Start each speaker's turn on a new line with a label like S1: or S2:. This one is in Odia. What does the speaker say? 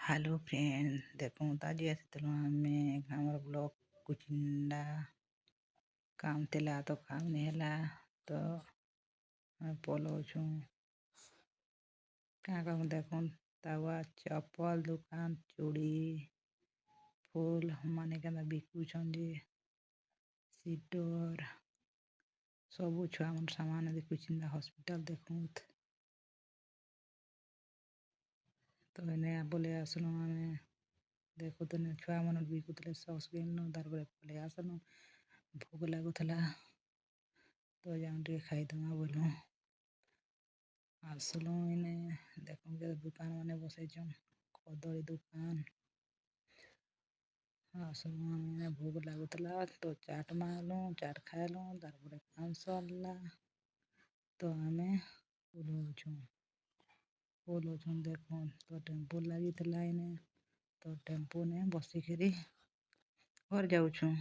S1: ହ୍ୟାଲୋ ଫ୍ରେଣ୍ଡ, ଦେଖୁନ୍ ତ, ଆଜି ଆସିଥିଲୁ ଆମେ ଆମର ବ୍ଲକ୍ କୁଚିଣ୍ଡା। କାମ ଥିଲା ତ କାମ ନି ହେଲା ତ ଆମେ ପଲଉଛୁଁ। କାଁ କର୍ମୁ? ଦେଖୁନ୍, ତାୱା, ଚପଲ ଦୁକାନ, ଚୁଡ଼ି, ଫୁଲ୍ ମାନେ କେନ୍ତା ବିକୁଛନ୍ ଯେ, ସିଟର୍ ସବୁ ଛୁଆମାନର୍ ସାମାନ। କୁଚିଣ୍ଡା ହସ୍ପିଟାଲ ଦେଖୁନ୍ ତ। ଏନେ ପଲେଇ ଆସିଲୁ ଆମେ। ଦେଖୁଥିଲୁ, ଛୁଆମାନେ ବିକୁଥିଲେ, ସସ୍ କିଣିଲୁ। ତାରପରେ ପଲେଇ ଆସିଲୁ। ଭୋକ ଲାଗୁଥିଲା ତ ଯାଉଁ ଟିକେ ଖାଇଦେମା ବୋଲୁଁ। ଆସିଲୁ ଏନେ। ଦେଖୁନ୍, କେତେ ଦୁକାନ ମାନେ ବସେଇଛନ୍, କଦଳୀ ଦୁକାନ। ଆସିଲୁ ଆମେ। ଭୋକ ଲାଗୁଥିଲା ତ ଚାଟ୍ ମାଗଲୁ, ଚାଟ୍ ଖାଇଲୁ। ତାରପରେ କାମ ସରିଲା ତ ଆମେ ଓହ୍ଲଉଛୁଁ ଓହ୍ଲଉଛୁଁ। ଦେଖୁନ୍ ତ, ଟେମ୍ପୁ ଲାଗିଥିଲା ଏନେ ତ ଟେମ୍ପୁନେ ବସିକିରି ଘର୍ ଯାଉଛୁଁ।